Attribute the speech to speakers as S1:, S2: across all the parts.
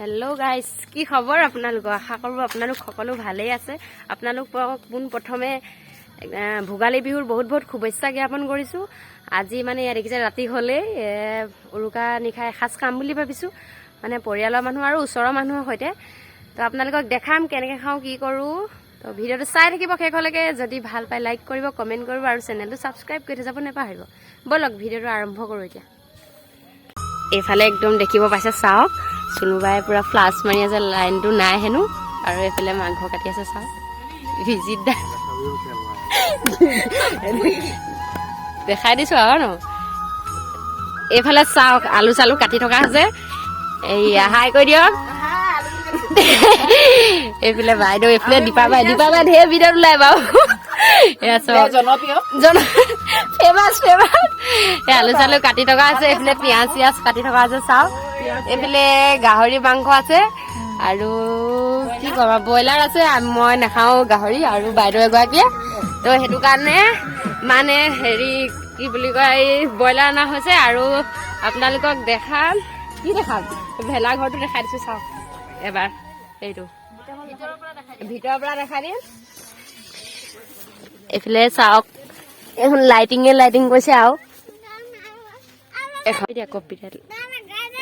S1: Hello' guys, কি খবৰ আপোনালোকৰ? আশা কৰোঁ আপোনালোক সকলো ভালেই আছে। আপোনালোক পোনপ্ৰথমে ভোগালী বিহুৰ বহুত বহুত শুভেচ্ছা জ্ঞাপন কৰিছোঁ। আজি মানে ইয়াত দেখিছে, ৰাতি হ'লেই উৰুকা নিশা এসাঁজ খাম বুলি ভাবিছোঁ, মানে পৰিয়ালৰ মানুহ আৰু ওচৰৰ মানুহৰ সৈতে। তো আপোনালোকক দেখাম কেনেকৈ খাওঁ, কি কৰোঁ। তো ভিডিঅ'টো চাই থাকিব শেষলৈকে। যদি ভাল পায়, লাইক কৰিব, কমেণ্ট কৰিব আৰু চেনেলটো ছাবস্ক্ৰাইব কৰি থৈ যাব নাপাহৰিব। ব'লক, ভিডিঅ'টো আৰম্ভ কৰোঁ। এতিয়া এইফালে একদম দেখিব পাইছে, চাওক, চুনুবাই পুৰা ফ্লাছ মাৰি আছে, লাইনটো নাই হেনো। আৰু এইফালে মাংস কাটি আছে, চাওক। ভিজিট দা দেখাই দিছো আৰু ন। এইফালে চাওক, আলু চালু কাটি থকা হৈছে। এইয়া হাই কৈ দিয়ক। এইফালে বাইদেউ, এইফালে দীপা বাই। দীপা বাই ঢেৰ ভিডিঅ'ত ওলাই বাৰু। এয়া চাওক।
S2: জনপ্ৰিয়।
S1: জন ফেমাছ, ফেমাছ। এই আলু চালু কাটি থকা আছে, এইফালে পিঁয়াজ চিয়াজ কাটি থকা আছে, চাওক। এইফালে গাহৰি মাংস আছে আৰু কি ক'ম আৰু, ব্ৰইলাৰ আছে। মই নাখাওঁ গাহৰি আৰু বাইদেউ এগৰাকীয়ে, তো সেইটো কাৰণে মানে হেৰি কি বুলি কয়, এই ব্ৰইলাৰ অনা হৈছে। আৰু আপোনালোকক দেখাম, কি দেখাম, ভেলাঘৰটো দেখাই দিছো, চাওক এবাৰ। এইটো ভিতৰৰ পৰা দেখাই দিম। এইফালে চাওক, এইখন লাইটিঙে লাইটিং কৰিছে আৰু এখন এতিয়া কপিৰাইট।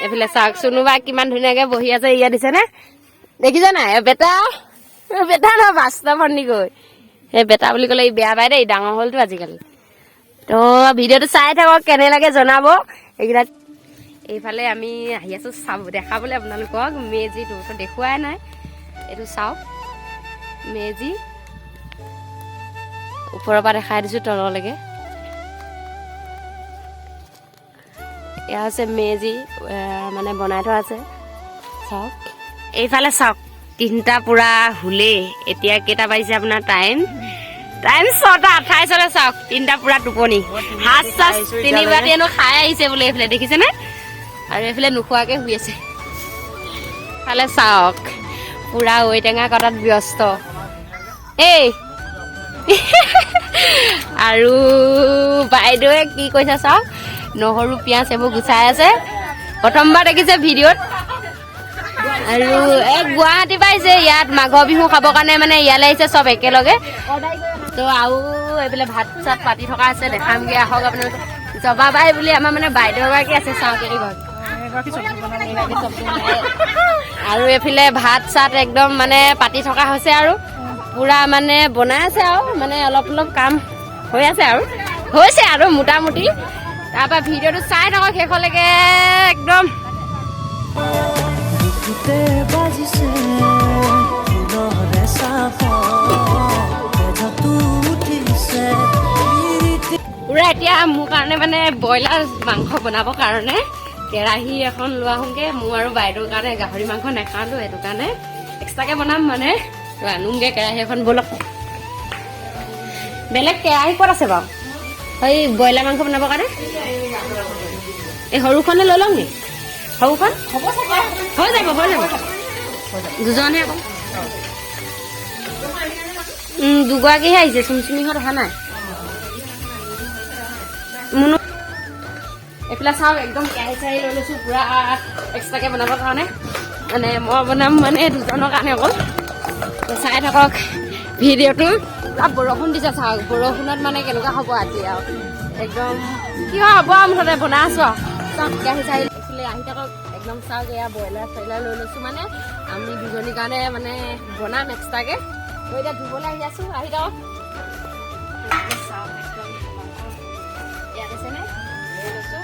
S1: এইফালে চাওক, চুনুবা কিমান ধুনীয়াকে বহি আছে ইয়াত, দিছেনে? দেখিছে নাই? বেটা, বেটা নহয়, বাস্তৱ সন্দিকৈ। সেই বেটা বুলি ক'লে ই বেয়া পায় দেই, ডাঙৰ হ'লতো আজিকালি। তো ভিডিঅ'টো চাই থাকক, কেনে লাগে জনাব। এইকেইটা এইফালে আমি আহি আছো চাব, দেখাবলৈ আপোনালোকক মেজিটো। তো দেখুৱাই নাই। এইটো চাওক, মেজি ওপৰৰ পৰা দেখাই দিছো তললৈকে। এয়া হৈছে মেজি, মানে বনাই থোৱা আছে, চাওক। এইফালে চাওক, 3টা পুৰা হুলেই। এতিয়া কেইটা বাজিছে আপোনাৰ? টাইম টাইম 6টা 28তে। চাওক, 3টা পুৰা টোপনি, সাজ চাজ তিনিবাটি হেনো খাই আহিছে বোলে। এইফালে দেখিছেনে? আৰু এইফালে নোখোৱাকে শুই আছে। ফালে চাওক, পুৰা ঔটেঙা কটাত ব্যস্ত এই। আৰু বাইদেৱে কি কৈছে চাওক, নহৰু পিঁয়াজ এইবোৰ গুচাই আছে। প্ৰথমবাৰ দেখিছে ভিডিঅ'ত। আৰু এই গুৱাহাটী পাইছে, ইয়াত মাঘৰ বিহু খাবৰ কাৰণে মানে ইয়ালৈ আহিছে চব একেলগে। তো আৰু এইফালে ভাত চাত পাতি থকা আছে, দেখামগে আহক আপোনালোকে। জবাবাই বুলি আমাৰ মানে বাইদেউ এগৰাকী আছে, চাওক, এই ঘৰত চব্জি বনাই। আৰু এইফালে ভাত চাত একদম মানে পাতি থকা হৈছে আৰু পুৰা মানে বনাই আছে আৰু মানে অলপ অলপ কাম হৈ আছে আৰু হৈছে আৰু মোটামুটি। তাৰপৰা ভিডিঅ'টো চাই থাকক শেষলৈকে একদম।
S3: বুকুতে বাজিছে ফুলৰে চাপৰ, তেজতো উঠিছে পিৰিতি।
S1: পুৰা এতিয়া মোৰ কাৰণে মানে ব্ৰইলাৰ মাংস বনাবৰ কাৰণে কেৰাহী এখন লৈ আহোঁগে। মোৰ আৰু বাইদেউৰ কাৰণে গাহৰি মাংস নাখাওঁতো, সেইটো কাৰণে এক্সট্ৰাকে বনাম মানে। তো আনোগৈ কেৰাহী এখন, ব'লক। বেলেগ কেৰাহী ক'ত আছে বাৰু এই ব্ৰইলাৰ মাংস বনাবৰ কাৰণে? এই সৰুখনে লৈ ল'ম নি? সৰুখন হৈ যাব, হৈ যাব। দুজনহে আকৌ। দুগৰাকীহে আহিছে, চুমচুমিহঁত অহা নাই। মুনু। এইফালে চাওক, একদম কেৰাহী চেৰাহী লৈ লৈছো পুৰা এক্সট্ৰাকে বনাবৰ কাৰণে। মানে মই বনাম মানে দুজনৰ কাৰণে অকল। তো চাই থাকক ভিডিঅ'টো। পুৰা বৰষুণ দিছে, চাওক। বৰষুণত মানে কেনেকুৱা হ'ব আজি আৰু একদম কি হয় হ'ব আৰু, মুঠতে বনাই আছো আৰু। চাওক, কেৰাহী চেৰাহী। এইফালে আহি থাকক। একদম চাওক, এয়া ব্ৰইলাৰ চইলাৰ লৈ লৈছো, মানে আমি দুজনীৰ কাৰণে মানে বনাম এক্সট্ৰাকে। তো এতিয়া ধুবলৈ আহি আছো, আহি থাকক। চাওক, একদম মাংস ইয়াত আছেনে, লৈ লৈছো।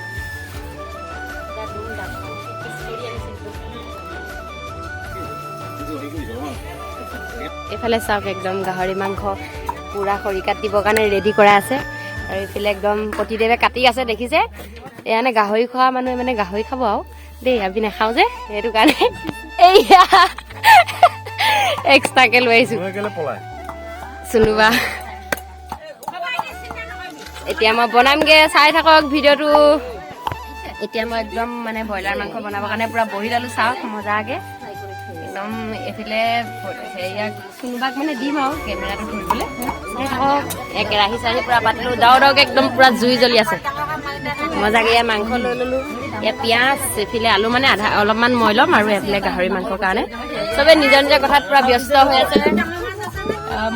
S1: এতিয়া ধুম ডাঙৰ পিচ কৰি আনিছে। এইফালে চাওক, একদম গাহৰি মাংস পুৰা খৰিকাত দিবৰ কাৰণে ৰেডি কৰা আছে। আৰু এইফালে একদম পতিদেৱে কাটি আছে, দেখিছে। এয়া মানে গাহৰি খোৱা মানুহে মানে গাহৰি খাব আৰু দেই, আমি নাখাওঁ যে, সেইটো কাৰণে এইয়া এক্সট্ৰাকে লৈ আহিছো। চুনুবা। এতিয়া মই বনামগে, চাই থাকক ভিডিঅ'টো। এতিয়া মই একদম মানে ব্ৰইলাৰ মাংস বনাবৰ কাৰণে পুৰা বহি ল'লো, চাওক মজাকে একদম। এইফালে হেৰিয়াক চুনুবাক মানে দিম আৰু কেমেৰাটো ধৰিবলৈ। চাই থাকক। এই কেৰাহী চাৰাহী পুৰা পাতিলো, দাও দাওকে একদম পুৰা জুই জ্বলি আছে মজাকে। ইয়াত মাংস লৈ ল'লো। ইয়াত পিঁয়াজ, এইফালে আলু, মানে আধা অলপমান মই ল'ম আৰু এইফালে গাহৰি মাংসৰ কাৰণে চবে নিজৰ নিজৰ কথাত পুৰা ব্যস্ত হৈ আছে।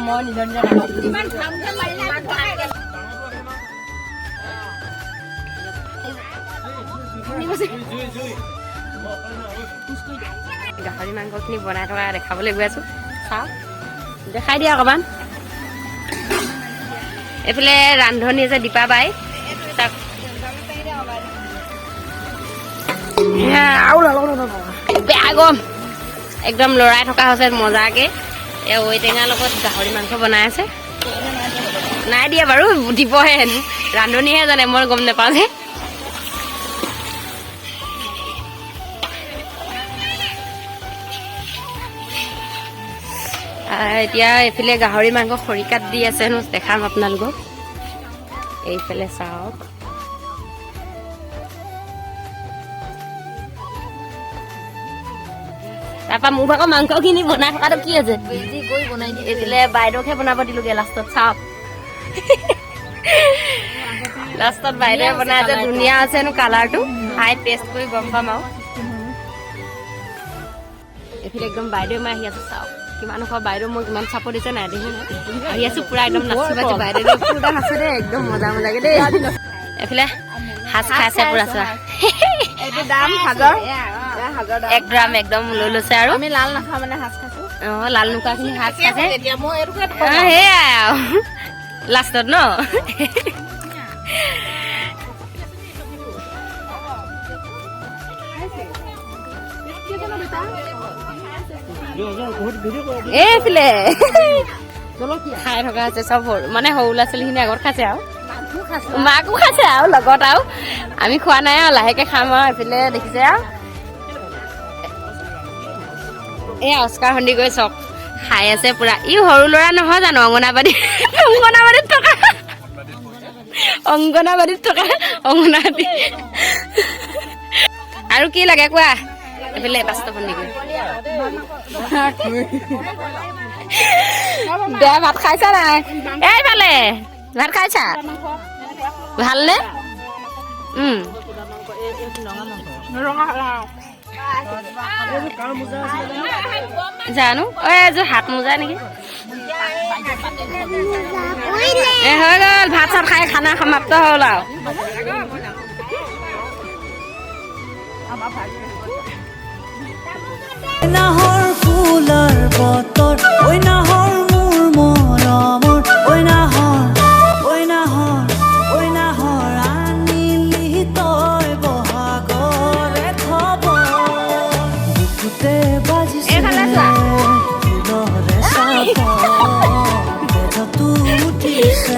S1: মই নিজৰ নিজৰ কামত। গাহৰি মাংসখিনি বনাই থকা দেখাবলৈ গৈ আছো, চাওক, দেখাই দিয়া অকণমান। এইফালে ৰান্ধনী আছে দীপা বাই, চাওক। বেয়া গৰম, একদম লৰাই থকা হৈছে মজাকে। এই ঔটেঙাৰ লগত গাহৰি মাংস বনাই আছে। নাই দিয়া বাৰু, দিবহে হেনো, ৰান্ধনীহে জানে, মই গম নাপাওঁ যে। এতিয়া এইফালে গাহৰি মাংস খৰিকাত দি আছে হেনো, দেখাম আপোনালোকক। এইফালে চাওক, তাৰপৰা মোৰ ভাগৰ মাংসখিনি বনাই থকাটো কি আছে, এইফালে বাইদেউকহে বনাব দিলোগে লাষ্টত। চাওক, লাষ্টত বাইদেৱে বনাই আছে, ধুনীয়া আছে হেনো কালাৰটো, খাই টেষ্ট কৰি গম পাম আৰু। এইফালে একদম বাইদেউ মই আহি আছো, চাওক কিমান ওখ বাইদেউ, মোক ইমান চাপৰ্ট দিছে নাই দেখি, আহি আছো পুৰা একদম নাচি বাচি। বাইদেউ পুৰা নাচে দেই, একদম মজা মজাকে দেই। এইফালে সাজ খাইছে পুৰা, চোৱা।
S2: এইটো দাম হাজাৰ।
S1: 1 গ্ৰাম একদম লৈ লৈছে আৰু।
S2: আমি লাল নাখাওঁ, মানে সাজ খাইছো।
S1: অ, লাল নোখোৱাখিনি সাজ খাইছে।
S2: এতিয়া মই এইটোকে
S1: সেয়াই আৰু লাষ্টত ন। এইফালে খাই থকা আছে চব, সৰু মানে সৰু ল'ৰা ছোৱালীখিনি আগত খাইছে আৰু মাকো খাইছে আৰু লগত, আৰু আমি খোৱা নাই আৰু লাহেকে খাম আৰু। এইফালে দেখিছে আৰু এই অস্কাৰ সন্দিকৈ চব খাই আছে পুৰা। ই সৰু ল'ৰা নহয় জানো? অংগনাবাদীত থকা অংগনাবাদী। আৰু কি লাগে কোৱা? এইফালে বাস্তৱ সন্দিকৈ দে, ভাত খাইছা নাই? এইফালে ভাত খাইছা, ভালনে? জানো, অ এযোৰ হাত মোজা নেকি? এ হৈ গ'ল, ভাত চাত খাই খানা সমাপ্ত হ'ল আৰু।
S3: নাহৰ ফুলৰ বতৰ, ঐ নাহৰ মোৰ মৰমৰ, ঐ নাহৰ, ঐ নাহৰ, ঐ নাহৰ, আনিলি তই বহাগৰে খবৰ। বুকুতে বাজিছে
S1: এইফালে চোৱা।
S3: ফুলৰে চাপৰ, তেজতো উঠিছে।